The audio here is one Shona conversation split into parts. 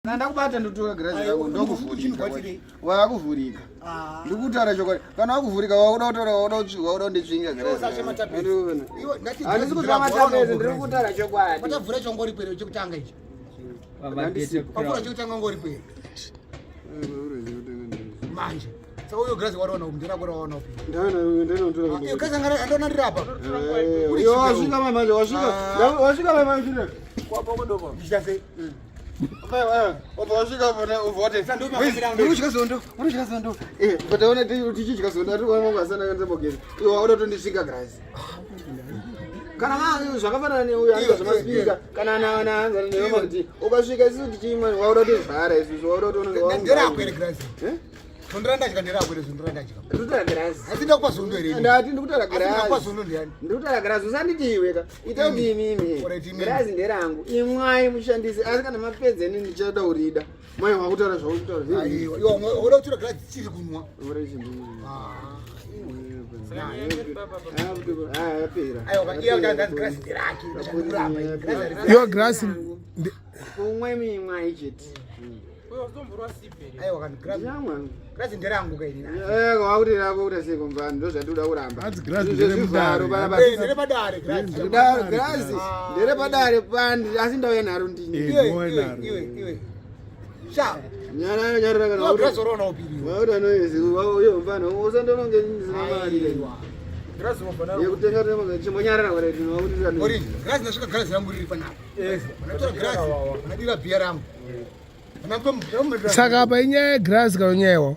Kana ndakubata ndotora girazi rako ndokuvhurika. Wakuvhurika. Ah. Ndikutaura chokwadi. Kana wakuvhurika wakuda kutora wakuda wakuda kunditsvinga girazi. Handisi kutsva matapezi ndiri kutaura chokwadi. Watavhura chongori kwere chekutanga ichi. Wavhura chekutanga ngori kwere. Manje. Saka uyo girazi wariona upi ndirako rawaona upi? Ndaona ndinotora. Iyo girazi anga andona ndiri apa. Iyo wasvika manje wasvika. Ah. Wasvika manje. Kwapo kodopo. Ndichase. Unodya zondo, unodya zondo. Eh, pataona tichidya zondo ari kuona wangu asana kanza bogezi. Iwe wakuda kutondisvika grazi. Kana ma zvakafanana neuyo anza zvemaspeaker kana na na anza newe kuti ukasvika isusu tichimwa wakuda kutovhara isusu wakuda kutoona. Nderako here grazi? Eh? Zondo randadya nderako here zondo randadya? Ndikutaura grazi. Asi ndakupa zondo here? Ndati ndikutaura grazi. Ndakupa zondo ndiyani? Ndikutaura grazi usanditi iwe ka. Ita kuti imimi. Grazi nderangu. Imwai mushandise asi kana mapedza ini ndichada urida. Mai wakutaura zvauri kutaura. Aiwa, iwe unoda kutora grazi chiri kunwa. Ah. Your grass kumwe mimwai chete. Aiwa kana grass. Grass nderangu ka ini. Eh, wakuti rako kuti sei kumva ndozvatinoda kuramba. Hanzi grass ndere mudare. Eh, ndere padare grass. Grass ndere padare pandi asi ndauya naro ndini. Iwe iwe iwe. Sha. Nyara nyara kana. Iwe grass uroona upiri. Wakuti anoyezi uyo mfana usandononge ndisina mari. Grass unobva Yekutenga tenga chimbonyarara gore tinokuti. Ori, grass ndasvika grass rangu riri panapa. Yes. Ndatora grass, ndadira bhiya rangu. Saka apa inyaya yegrass kana unyayewa?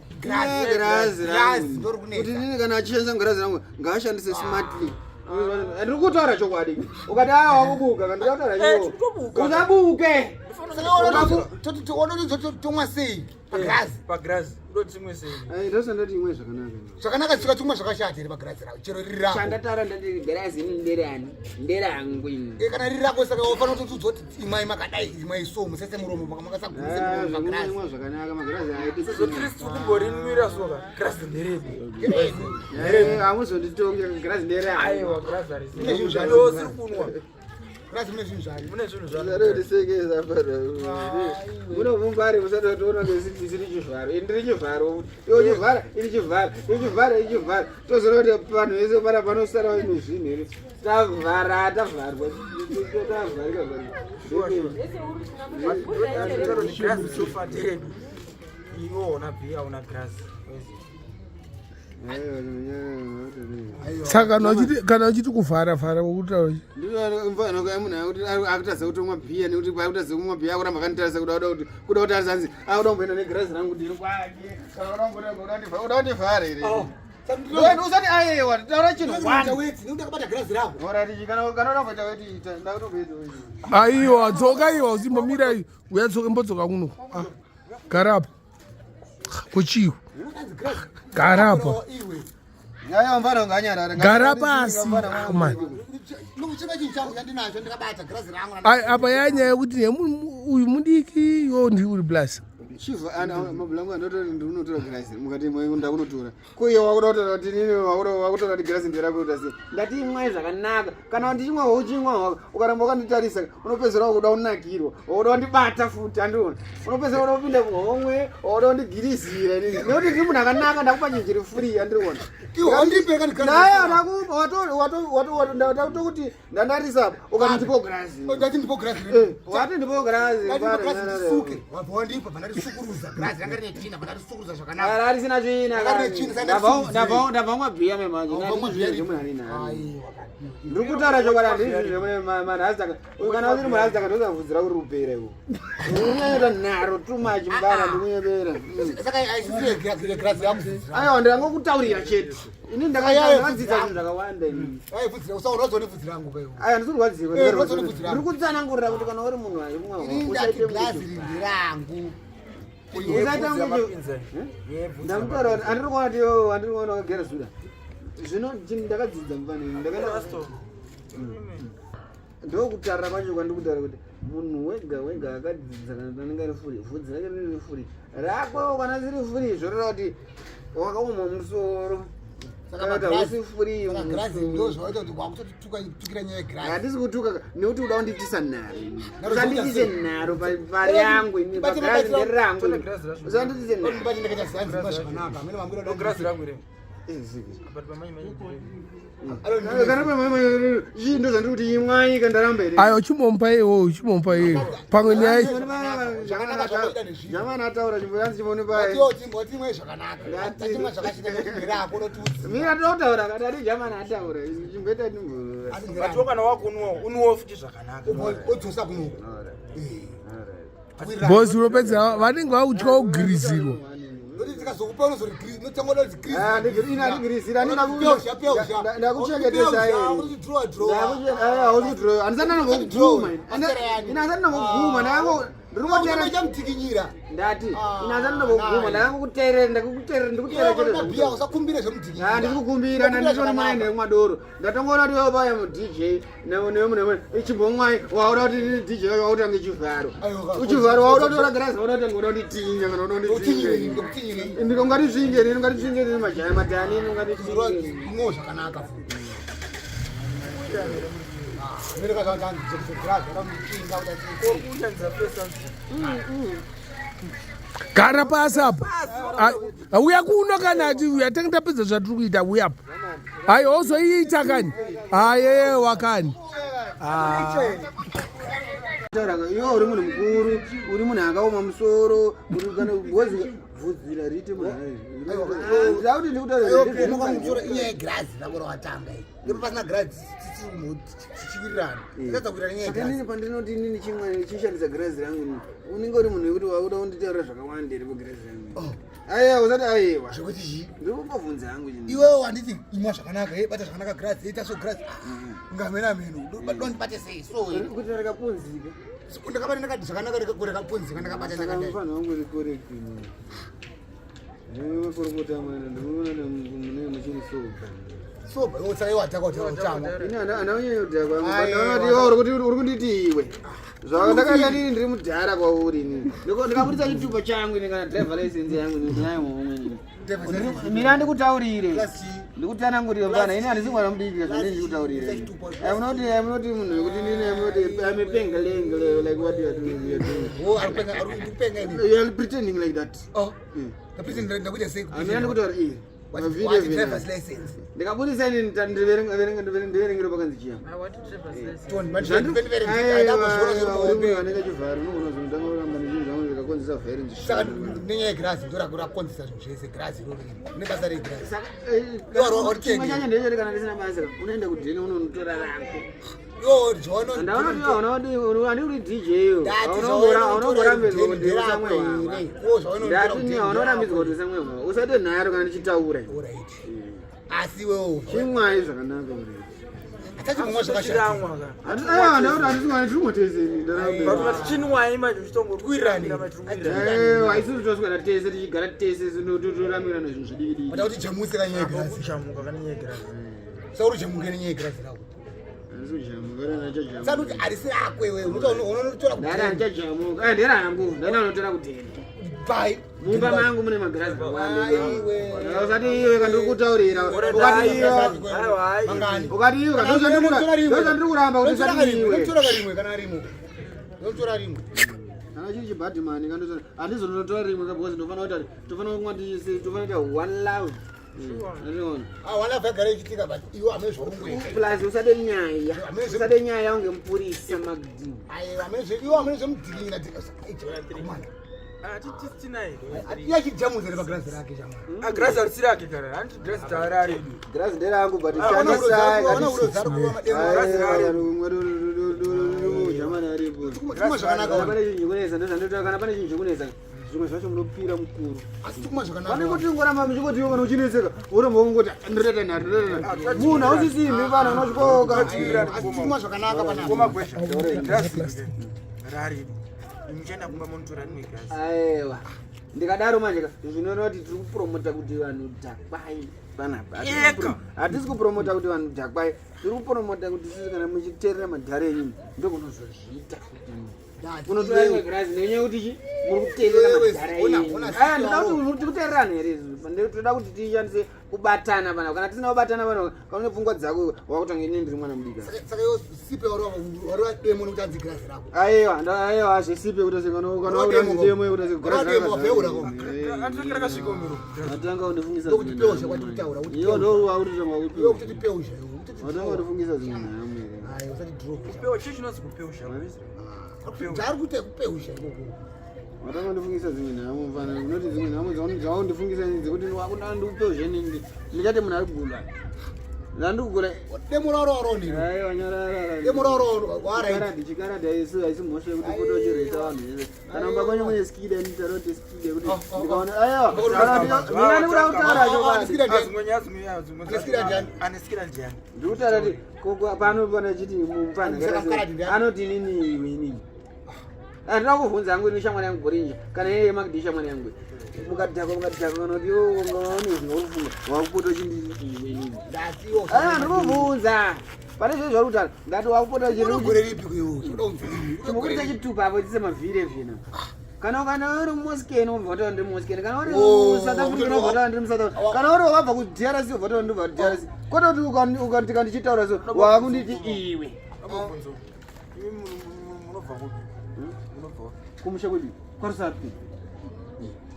Kuti nini kana achishandisa girazi rangu ngaashandise smartly. Ndiri kutaura chokwadi. Ukati awa wakubuka kana ndikutaura eh, chokwadi. Usabuke. Tomwa sei pagirazi? Pagirazi. Ndoti imwe sei? Eh, ndosandati imwe zvakanaka. Zvakanaka tsika tumwe zvakashata here pagirazi rako chero riri rako. Chandataura ndati girazi ini nderani? Nderangu ini. Eh, kana riri rako saka wafanira kutotiudza kuti imwai makadai imwai so musese muromo makasagumisa Ah, muromo pagirazi. Imwe zvakanaka magirazi aiti. Sezvo tiri kumborinwira soka. Girazi nderedu. Eh, hamuzonditonge girazi nderangu. Aiwa girazi harisi. Mune zvinhu zvacho. Iwe usiri kunwa. Girazi mune zvinhu zvayo. Mune zvinhu zvacho. Musaretisekesa pano. Muno mumbari musati watoona kuti ndiri chivharo. Ini ndiri chivharo. Iwe chivhara, ini chivhara, iwe chivhara, ini chivhara. Tozoona kuti vanhu vese pana panosara vaine zvinhu here. Tavhara, tavharwa. Tavharika vharika. Girazi sofa nderedu. Iwe una bhiya una girazi. Saka kana uchiti kuvhara vhara wokutaura akutadza kutomwa bhiya nekuti akutadza kumwa bhiya akuramba akanditarisa kuda kuda kuda kutarisa hanzi akuda kumboenda negirazi rangu ndiri kwake kana uda kundivhara here Oh. usati ayewa taura chinhu aiwa dzoka iwa usimbomira uya dzoka imbodzoka kuno ah, gara apa kuchiwa gara apa gara pasi apa yanyaya yekuti uyu mudiki yo ndi uri plus mabhulangu andotora ndinotora girazi mukati ndakunotora ko iye wakuda kutora kuti nini wakutora kuti girazi nderako kuita sei ndati imwai zvakanaka kana ndichimwa uchimwa hwako ukaramba wakanditarisa unopedzera wakuda kunakirwa wakuda kundibata futi andiona unopedzera wakuda kupinda muhomwe wakuda kundigirizira inini nekuti ndiri munhu akanaka ndakupa chinhu chiri free andiriona naye ndakupa ndatokuti ndandarisa apa ukati ndipo girazi Ndati ndipo girazi. Eh, wati ndipo girazi Ndati ndipo girazi ndisuke. Wabva wandipa pandarisukuruza girazi ranga rine tsvina pandarisukuruza zvakanaka. Ara risina tsvina. Ranga rine tsvina, saka ndarisukuruza. Ndabva mwa bhiya memanje. Wabva mwa bhiya ripi? Aiwa. Ndiri kutaura chokwadi handizvi zvemune marasta. Kana usiri marasta ndozavhudzira kuri kupera iwo. Unonyanya nharo too much mbana ndikunyebera. Saka haisisiri girazi yangu. Aiwa ndangokutaurira chete. Ini ndakadzidza zvinhu zvakawanda ini. Ai bvudzi usaurwadziwa nebvudzi rangu kai. Aya ndisirwadziwa. Eh, rwadziwa nebvudzi rangu. Ndiri kutsanangurira kuti kana uri munhu aimwa Ini ndati girazi iri nderangu. Usaita kunge ndakutaura kuti andiri kuona kuti yo andiri kuona wakagera zuda. Zvino chinhu ndakadzidza mufana ini ndakaenda ndokutarira kwacho kwandiri kutaura kuti munhu wega wega akadzidza kana kuti anenge ari furi vhudzi rake riri furi rako kana riri furi zvoreva kuti wakaoma musoro. Saka hausi free. Saka girazi ndo zvawaita kuti wakutotukira nyaya yegirazi. Handisi kutuka nekuti uda kundiitisa nharo. Nharo Usandiitise zvinoita sei? nharo pari yangu ini Bate pagirazi mabatira- nderangu. Tore girazi racho. Usandiitise nharo. Ndibate ndakaita zanzi zvakanaka. Amene mamwira No girazi rangu iri. Eh, ziki. But pamanye manye. Kana chii ndo zvandiri kuti imwai kandaramba here. Ayo chimbomupa iwo, chimbomupa iwo. Pamwe nyaya Zvakanaka zvakuita nezviro. Jamani ataura chimboyanzi chimbomupa. Watimwe zvakanaka. Ndati. Tatimwe zvakashita nderako unotiudza. Mira totaura kana ati jamani ataura. Chimboita ndimbo. Asi But nderako. kana wakunwa unwa futi zvakanaka. Odzosa kuno. Eh. bosi unopedza vanenge vakutya kugirizirwa. Noti tikazokupa unozori green, notangoda kuti green. Ah, ina ndigirizira, andina ku- Peusha, peusha. Ndakuchengetesa Peusha, kuti draw, draw. handisati Masera yani. ndamboguma ndamboguma ndirikutera Ndichamutikinyira. ndati Ah, ina handisati ndamboguma nai. ndakangokuteerera ndikukuteerera ndikuteerera chete Bhiya usakumbire zvemutikinyira. handisi kukumbira nanditoni maende kumadoro ndatongoona kuti wabaya mu dj nemune ichimbomwai wakuda kuti dj wacho wakutange chivharo Aiwa, uchivharo wakuda kutora girazi wakuda kuti ngoda kunditinya kana uda Utinyire, kunditinya utinyire. ungatitsvingeni ungatitsvingeni majaya madhani ungatitsvingeni Mwo zvakanaka futi. Ah, mire kazvanzi dzokuzogirazi vakamutinga kuti ati Kuchanza pesa. Gara pasi apa. Ah, Uya kuno kana ati uya tange tapedza zvatiri kuita uya apa. Ayi ozoiita kani? Ayewa kani. Taura, iwe uri munhu mukuru uri munhu akaoma musoro uri kana gozi bvudzira riite munhu ndauti Muka musoro inyaya yegirazi rako rawatanga iyi. Ndipo pasina girazi tichiwirirana. Tatadza kuwirirana nyaya yegirazi. inini pandinoti inini chimwe chishandisa girazi rangu ini unenge uri munhu wekuti wakuda kunditaurira zvakawanda here pagirazi rangu Oh. aiwa usati aiwa Zvekuti chii? ndiri kungobvunza hangu chini Iwewe wanditi imwa zvakanaka, eh, bata zvakanaka girazi, ita so girazi. Ngamena meno. Ndondibate sei so. eh. kuti rakapunzika Ndakabata ndakati zvakanaka rekapunzika ndakabata saka ndakadai. mufanhu wangu uri correct ini makorokota amana ndinoona mune muchiri soba So, iwe saka iwe wataka kuti uchamwa. ini anaunyanyodhakwa Aiwa. ndakaona kuti uri kuti uri kunditi iwe zvakandakaita nini ndiri mudhara kwauri inini ndikabudisa chitupa changu ini kana driver license yangu ini ndinayo muhomwe inini Driver's license. Mira ndikutaurire Plus chii? ndikutsanangurire mfana ini handisi mwana mudiki zvandini ndikutaurire Plus chitupa. amunoti munhu wekuti nini amunoti I'm a pengaleng like what you are doing you are doing Oh, ari kupenga, ari kupenga ini. you are pretending like that Oh. Ndapita ndakuita sei? amira ndikutaura iyi What mavideo what vina. driver's license? ndikabudisa ini ndiverengero pakanzi chiya I want to driver's license. Tony, manje ndakuzviona zviri muhombe. anenge chivharo unogona kuzondanga kuramba nezvinhu zvangu zvikakonzesa vhairi Saka nenyaya yegirazi ndo rakonzesa zvinhu zvese girazi iroro iri. Rine basa regirazi. chimwe chacho ndechoti kana ndisina basa unoenda kudheni unonotora rako Iwo zvaono ndaona andi uri dj Ndati aunomborambidzwa kuti nderako usamwe here. Iwo zvaono ndati aunorambidzwa kuti usamwe hwahwa usate nharo kana ndichitaura Alright. Asi iwewe chimwai zvakanaka uri atachimwa zvakashata. Tiramwa ka. handisingotese But tichinwai manje Tikuwirirane. uchitongowirirana. isusu toswera tese tichigara tese toramirana zvinhu zvidiki diki Wata kuti jamuse kanyaya yegirazi. Kujamuka kana nyaya yegirazi. Saka uri jamuke nenyaya yegirazi rako. Saka kuti harisi rako iwewe. Unotora ndari handichajamuka nderangu ndani anotora kudheni Bye. mumba mangu mune magirazi Aiwe. usati iwe kandikutaurira ukati iwe Aiwa, Mangani. ukati iwe ndozvandiri kuramba kuti usati iwe Unotora rimwe kana rimwe. Unotora rimwe. kana chiri chibhadhimani handizonotora rimwe ka because ndofanira kuti tofanira kumwa tofanira kuita one love Andinoona. Ah, wana vhagara ichitika but iwe amene zvaungoita. Plus usade nyaya usade nyaya unge mupurisa magdi Aiwa amene zve iwe amene zvemudhikinyira dhika. Ah, titinai. Iye achijamuza nepagirazi rake chamwa. Ah, girazi harisi rake kana. Hanti girazi taarari. girazi nderangu but Ona shandisai uroza kuva mademo. jamani aripo Tikumwa zvakanaka. kana pane chinhu chikunetsa ndozvandotaura kana pane chinhu chikunetsa zvimwe zvacho munopira mukuru Asi tikumwa pane zvakanaka. kuti ungoramba muchingoti iwe kana uchinetseka woramba ungoti ndireta nharo ndireta nharo munhu hausisiimbi pana unosvikoka Asi tikumwa zvakanaka panapa. Koma gwesha. Girazi rari. Muchaenda kumba monotora rimwe girazi. aiwa ndikadaro manje ka zvinoreva kuti tiri kupromota kuti vanhu dhakwai panapa Eka. Hatisi kupromota kuti vanhu dhakwai tiri kupromota kuti sisi kana muchiteerera madhara enyu ndokunozozviita kuti Unotora rimwe girazi nenyaya yekuti chi muri kuteerera madhara enyu. Aya ndoda kuti muri kuteererana here izvi? Toda kuti tishandise kubatana panapa. Kana tisina kubatana panapa, kana une pfungwa dzako wakutanga ini ndiri mwana mudiki. Saka iwe sipe wari demo nekuti anzi girazi rako. Aiwa, aiwa zvesipe kuti kana kana uri demo yekuti asi girazi rako. Anotanga rakasvika umiro. Atanga kundifungisa. Ndokuti peusha kwati kutaura. Iwe ndo wakuti tanga kupeusha. Iwe kuti peusha. Watanga kundifungisa dzimwe nyaya mwe. Ayi usati draw. Kupeusha chii chinonzi kupeusha? Zvaari kuita kupeusha ikoko. Watanga kundifungisa dzimwe nhamo mfana. Unoti dzimwe nhamo dzaundifungisa dzekuti wakuda ndikupeusha nini. Ndikati munhu ari kugula. Ndandikugula. Demo roro roro nini. Aiwa nyarara. Demo roro roro wara. Chikaradi haisi haisi mhosva yekuti pota uchireta vanhu vese. Kana mumba kwenyu mune skida nditaura kuti skida kuti ndikaona aiwa. Mina ndikuda kutaura chokwadi. Ane skida ndiani? Ndikutaura kuti koko pano pana chiti mupfana anoti inini iwe inini. Handina kuvhunza hangu ini shamwari yangu Gorinja kana iye Magdi shamwari yangu. Mukadhakwa mukadhakwa kana kuti iwe ungaone zvinokufunga wakupota uchinditi iwe inini. Ah ndikuvhunza. Pane zvinhu zvauri kutaura ndati wakupota Gore ripi kuyo? Chimukudza chitupa apo chise mavhiri ezvino. Kana kana uri muMosken wobva wataura ndiri muMosken. Kana uri Oh, muSouth Africa wobva wataura ndiri muSouth Africa. Kana uri wakabva kuDRC wobva wataura ndiri kuDRC. Kwete kuti ukanditika ndichitaura so wakunditi iwe. Abvunzo. Imi munobva kupi? Munobva kupi? Kumusha kwedu kwaRusape.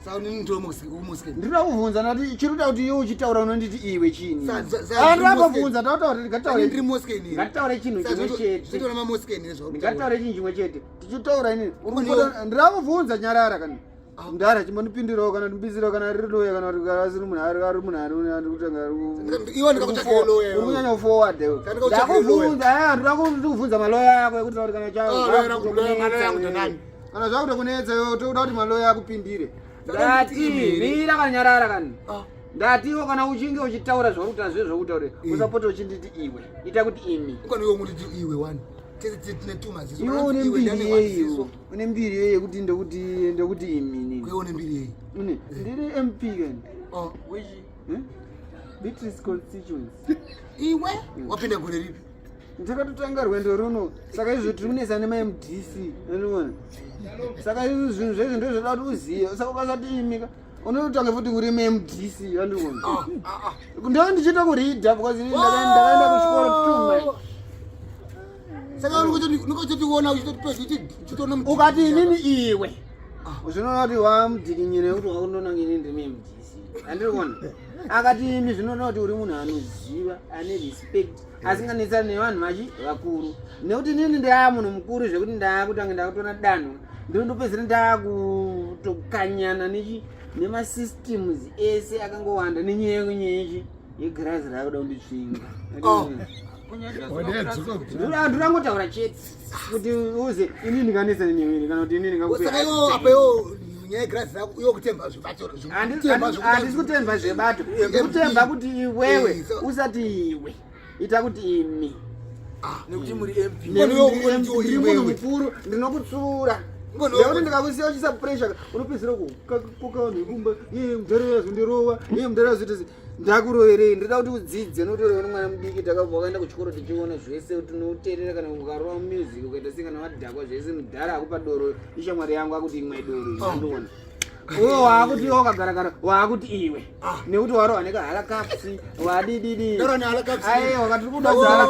Saka inini ndiri muMosken. Ndinoda kuvhunza ndati chiri kuda kuti iwe uchitaura unonditi iwe chini. Sa- Ah, ndinoda kuvhunza ndataura Ini ngataure. ndiri muMosken. Ngataure chinhu chimwe chete. Zvitoona maMosken nezvauri. Ngataure chinhu chimwe chete. Tichitaura inini. Uri Kune- kupota- Ndinoda kuvhunza nyarara kana. Mudhara chimbondipindirawo kana ndibisirawo kana riri loya kana kuti kana asiri munhu ari ari munhu ari ari kutanga ari ku- Iwe ndikakutsvakira lawyer Uri kunyanya kuforward iwe. Saka ndikakutsvakira Ndakuvhunza, aya ndinoda kuvhunza maloya ako ekuti kana chavo. Ah, lawyer rangu, lawyer, maloya yangu ndanani? Kana zvakutokunetsa iwe toda kuti maloya akupindire. Saka Ndati nditi imi. mira kana nyarara kani. Ah. Ndatiwo kana uchinge uchitaura zvauri kutaura zvive zvokutaura usapota uchinditi iwe. Ita kuti imi. Ukani iwe ungonditi iwe wani. Tese tine tumaziso. Iwe une mbiri yeyi. Une mbiri yeyi yekuti ndokuti ndokuti imi nini. Iwe une mbiri yeyi. Une ndiri MP kani. Oh. Eh? Beatrice constituency. Iwe wapinda gore ripi? Ndakatotanga rwendo runo saka izvo tiri kunetsa nemaMDC unoona. Saka izvo zvinhu zvese ndozvoda kuti uzive saka ukasati imika unotanga futi uri muMDC andiona. Ndo ndichiita kureada because ini ndakaenda kuchikoro too much. Saka unikutotiona uchitoona Ukati inini iwe zvinoona kuti wamudhikinyire kuti wakundoona ini ndiri muMDC andiri kuona akati imi zvinoona kuti uri munhu anoziva ane respect asinganetsani nevanhu vachi vakuru nekuti inini ndaa munhu mukuru zvekuti ndaakutanga ndakutoona danho ndinondopedzisira ndaakutokanyana nechi nemasystems ese akangowanda nenyaya yechi yegirazi raakuda kunditsvinga Oh. ndorangotaura chete kuti uze ini ndinganetsana newe kana kuti ini ndingakupe Saka iwe apa iwe nyaya yegirazi rako iwe kutemba zvebato. Handisi kutemba zvebato ndikutemba kuti iwewe Eh, so- usati iwe ita kuti imi Nekuti muri MP. Ngoni iwe ungoti iwe ndiri munhu iwewe. mukuru ndinokutsura Ngoni iwe nekuti ndikakusiya uchisa pressure unopedzisira kukoka vanhu vekumba iye mudhara yazondirova iye mudhara yazoita sei ndakuroverei ndoda kuti udzidze nokuti uri mwana mudiki takabva wakaenda kuchikoro tichiona zvese tinoteerera kana ukarova music ukaita sei kana wadhakwa zvese mudhara akupa doro ishamwari yangu akuti imwe doro andiona uwe waakuti iwe wakagarakara waakuti iwe nekuti warohwa nekahala kapsi wadididi Ndarohwa nehala caps. aiwa katiri kuda zara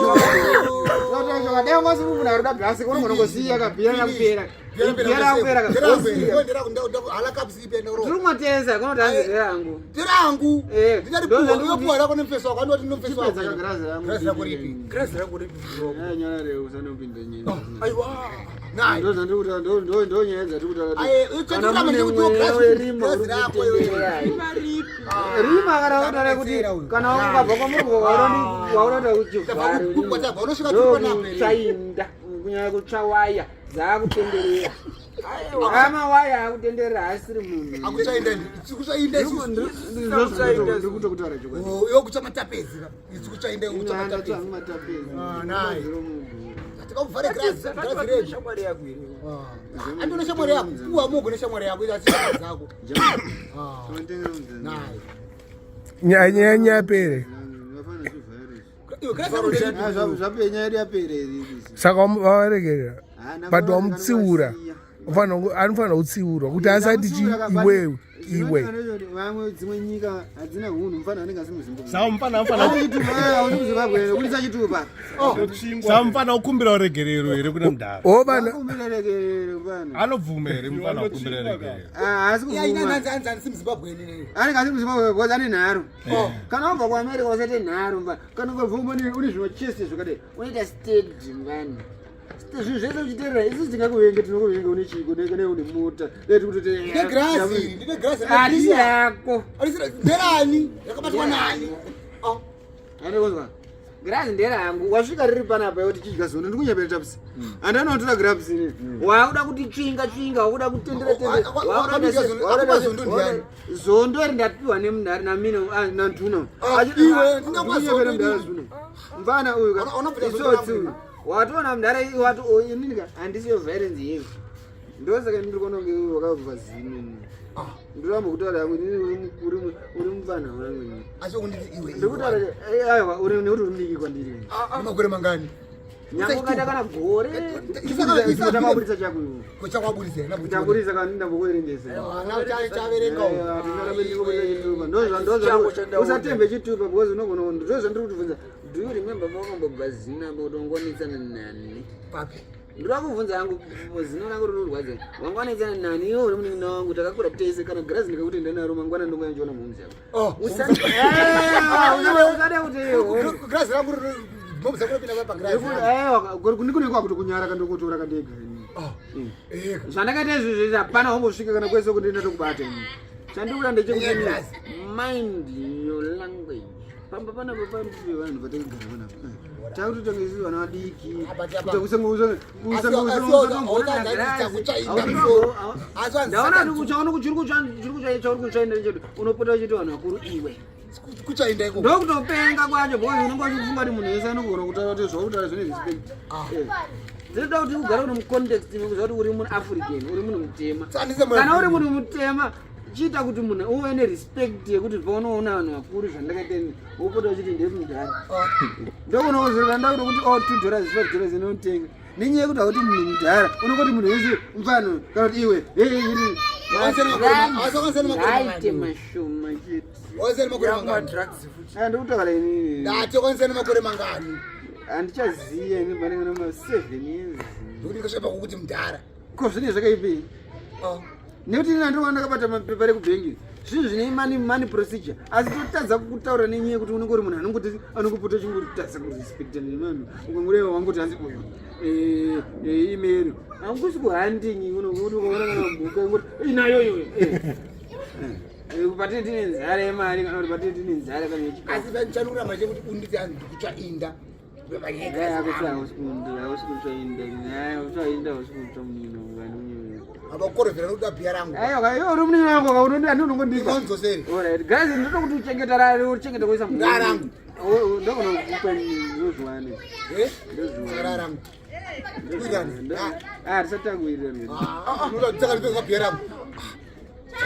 dai wanga usiri munhu arikuda bhasi unogona kungosiya kabhira rakupera bhira rakupera tiri kumatesa kunoti hanzi zverangu Ndirangu. Eh, Ndinaripuwa ndozvandikuti- rako nemufeso wako andoti nomufeso wako. Chipedza kagirazi rangu. Girazi rako ripi? Girazi rako ripi bro? nyarare usanopinda nyaya Aiwa. Nai. ndo zvandiri kutaura ndo nyaya dzatiri kutaura kuti Aye, kana kana mune mune mweya girazi werima girazi uri rako iwe. kutendererai. Maripi. rima kana kutaura kuti Ndakadetsera uyu. kana wakabva kwamuri waurota Tabva tabva, unosvika tiri panapa here? kutsvainda kunyanya kutsva waya dzaakutenderera amawaya akutenderera haasiri munhu Akutsvainda tikutsvainda isusu. ndikutokutaura chokwadi Oh, iwe kutsva matapezi. Isu kutsvainda iwe kutsva Ina, matapezi. ndatsva matapezi. Ah, nai. Tikakuvhare girazi girazi redu. Shamwari yako here. Andione shamwari yako. Uwa mogo neshamwari yako ita shamwari dzako. Ah. Nai. Nyaya nyaya nyaya pere. Iwe girazi rako nderipi? Zvapenya yedu yapera iri. Saka wavaregerera. But wamutsiura. Anofanira kutsiurwa kuti asati chi iwewe iwe. Vamwe dzimwe nyika hadzina hunhu mufana anenge asi muZimbabwe. Saka mufana mufana Muzimbabwe kubudisa chitupa. Saka mufana ukumbira uregerero here kuna mudhara? O vana Akumbira regerero mfana. Anobvuma here mufana ukumbira regerero? Ah, haasi Iya, ina kubvuma. hanzi hanzi handisi muZimbabwe inini. Anenge asi muZimbabwe because ane nharo. Kana wabva kuAmerica usaite nharo mfana. Kana ukabva une zvimachese zvakadai unoita steady mfana. Zvinhu zvese uchiteerera isusu tingakuvenge tinokuvenga une chiko ne une mota. Dai tikutoti Ndine girazi, ndine girazi. Harisi yako. Harisi nderani? Rakabatwa nani? Oh. Andikunzwa. Girazi nderangu. Wasvika riri panapa yoti chidya zondo ndikunyepera tapsi. Andanotora girazi ini. Wakuda kuti tsvinga tsvinga wakuda kutendera tendera. Wakuda zondo, wakuda zondo ndiani? Zondo iri ndapiwa nemundari namina ah, nantuna. Ah, iwe, ndingakupa zondo mudhara inini. zuno. Mfana uyu ka. Unobvira zondo Itsotsi rangu. uyu. Watoona mudhara wati oh, inini ka handisiyo violence yedu. Ndosaka ndiri kuona kunge iwe wakabva zino ini. Ndoramba kutaura yangu inini uri mukuru uri mufana wangu ini. Asi ukunditi iwe. iwe. Ndikutaura aiwa uri nekuti uri mudiki kwandiri. Une makore mangani? Nyange ukaita kana gore chakaburitsa chako iwe. Ko chakwaburitsa here? Chaburitsa kana ndambokuverengesa. Ana chaverenga. Usatembe chitupa because unogona ndozvandiri kutibvunza. Do you remember pakambobva zina kuti wangonetsana nani? Papi. Ndoda kubvunza hangu zino rangu rinorwadza. Wangonetsana nani iwe uri munin'ina wangu takakura tese kana girazi ndikakuti ndanaro mangwana ndongouya ndichiona mhomzi yako. Oh. Usade usade kuti Girazi rangu mombe dzako rinopinda pa girazi. Kune kwakuti kunyara kandokutora kandega. Oh. Eh. Zvandakaita izvi zvese hapana wambosvika kana kwese kuti ndinatokubata ini. Chandikuda ndechekuti Iye girazi. mind your language. Pamba panapa pambi vanhu vatakagara panapa. Takutotanga isusu vana vadiki. Apa, apa. Kuti usango Asi- asi autanzanisa kutsvainda musoro. Asi wanzi Ndaona saka kuti uchaona kuti chiri kutsva chiri kutsva chauri kutsvainda chedu unopota uchiti vanhu vakuru iwe. Kutsvainda ikoko. Ndokutopenga kwacho because unenge uchifunga kuti munhu wese anogona kutaura kuti zvauri zvine respect. Dzinoda kuti ugare uri mucontext yekuziva kuti uri munhu African, uri munhu mutema. Sandise munhu Kana uri munhu mutema, chiita kuti munhu uve nerespect yekuti paunoona vanhu vakuru zvandakaita ini, wopota uchiti ndemudhara. Ndokunozoka ndakuda kuti oh $2 $5 inotenga. Nenyaya yekuti hauti munhu mudhara, unongoti munhu wese mufano kana kuti iwe. Hey, hey, hey. Wasakwanisa nemakore Ngaite mangani? mashoma chete. Wasakwanisa nemakore mangani? Drugs futi. Ah, ndikutaura inini. Ndati wakwanisa nemakore mangani? Handichaziya ini panenge nama 7 years. Ndokuti ndikasvika pakukuti mudhara. Ko zvine zvakaipei? Oh. Nekuti ini ndinoona ndakabata mapepa rekubhengi. Zvinhu zvine money money procedure. Asi totadza kutaura nenyaya yekuti unenge uri munhu anongoti anongopota chingotadza kurespecta nevanhu. Ukangoreva wangoti hanzi uyu. Eh, eh email. Hangusi kuhunting uno unoona kana mhuka ngoti inayo iyoyo. Eh. Eh, patine tine nzara yemari kana kuti patine tine nzara kana yechikafu. Asi chanoramba chekuti unditi hanzi ndikutsvainda. Abakorovhera nokuda bhiya rangu. Ndinonzoseri. Ngarangu. Eh? Saka rarangu. Kuirani. Ah. Ah, unoda kuti saka ndipedza bhiya rangu.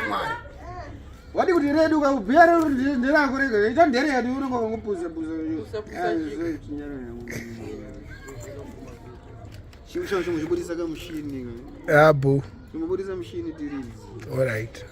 Mwari. Wadi kuti redu kabhiya redu nderako rega ita ndere yedu unonga wangopuza puza chimusha chimubudisa kamushini abo chimubudisa mushini tiridzi alright.